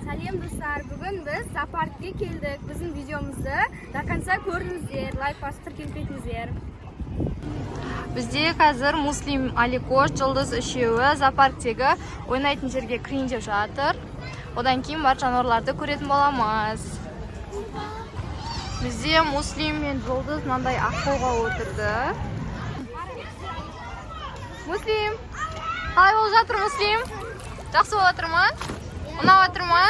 Сәлем, достар! Бүгін біз зоопаркке келдік. Біздің видеомызды до конца көріңіздер, лайк басып, тіркеліп кетіңіздер. Бізде қазір Муслим, Аликош, Жұлдыз үшеуі зоопарктегі ойнайтын жерге кірейін деп жатыр. Одан кейін бар жануарларды көретін боламыз. Бізде Муслим мен Жұлдыз мынандай аққуға отырды. Муслим, қалай болып жатыр, Муслим? Жақсы болып жатыр ма? Ұнап жатыр ма?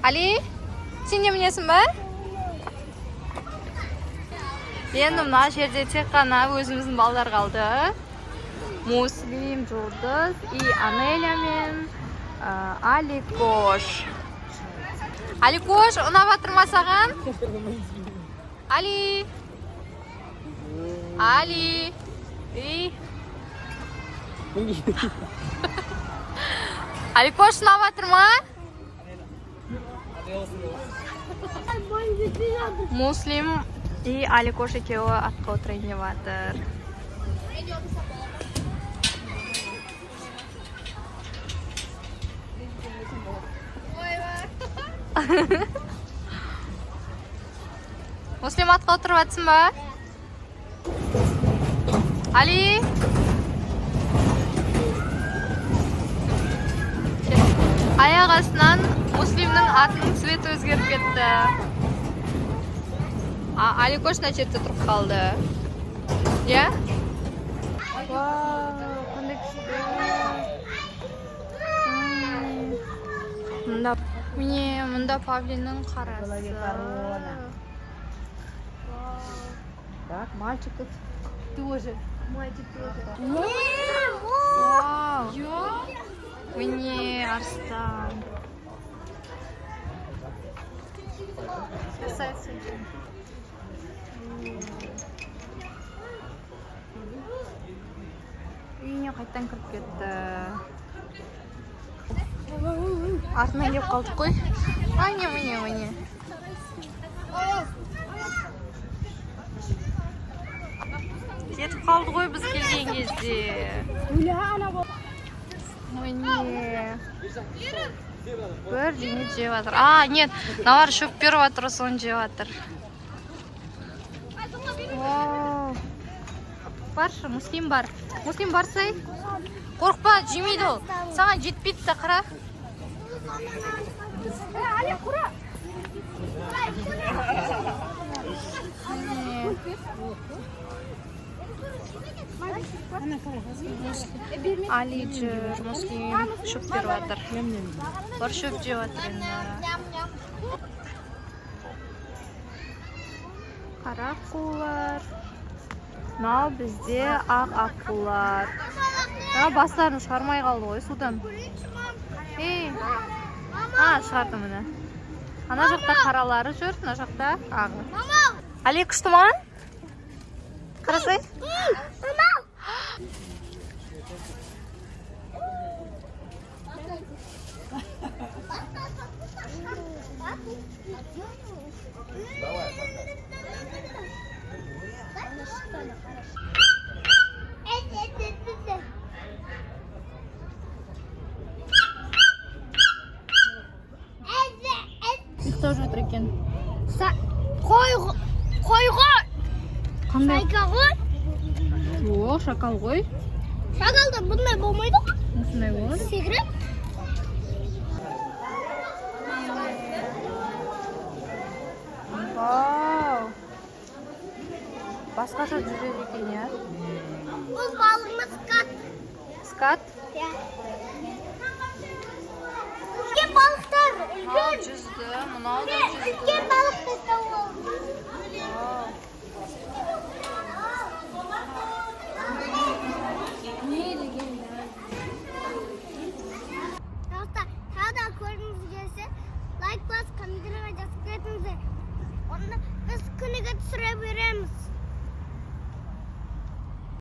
Али, сен де мінесің ба? Енді мына жерде тек қана өзіміздің балалар қалды. Муслим, Жұлдыз и Анеля мен Аликош. Аликош, ұнап жатыр ма саған? Али! Али! Ей! Аликош, ұнап жатыр ма? Муслим и Аликош екеуі атқа отырайын деп жатыр. Муслим, атқа отырып жатсың ба? Али! Аяқ астынан Муслимнің атының цветі өзгеріп кетті. А Аликош мына жерде тұрып қалды. Иә? Вау, қандай күшті. Мында, міне, мында павлиннің қарасы. Корона. Так, мальчик тут тоже. Мальчик тоже. Вау. Міне арыстан. Красавица екен. Үйіне қайттан кіріп кетті. Артынан келіп қалдық қой. Міне, міне, міне. Кетіп қалды ғой біз келген кезде. Міне. Бірдеңе жеп жатыр. А, нет, мыналар шөп беріп жатыр, соны жеп жатыр. Вау. Баршы, Муслим, бар. Муслим, барсай. Қорықпа, жемейді ол. Саған жетпейді да, қара. Али, құра! Міне. Али жүр, Муслим шөп беріп жатыр. Бар, шөп жеп жатыр енді. Қара аққулар. Мынау бізде ақ аққулар. Мына бастарын шығармай қалды ғой судан. Ей. А, шығарды, міне. Ана жақта қаралары жүр, мына жақта ағы. Али, күшті ма? Қарасай. Ұйықтап жатыр екен. Қой, қой ғой. Қандай? Шайка ғой. Жоқ, шакал ғой. Шакалда бұндай болмайды ғой. Осындай болады. Секіріп. Вау. Басқаша жүреді екен, иә? Бұл балығымыз скат. Скат? Иә. Үлкен балықтар, Мынау үлкен. жүзді, мынау да жүзді. Үлкен балық.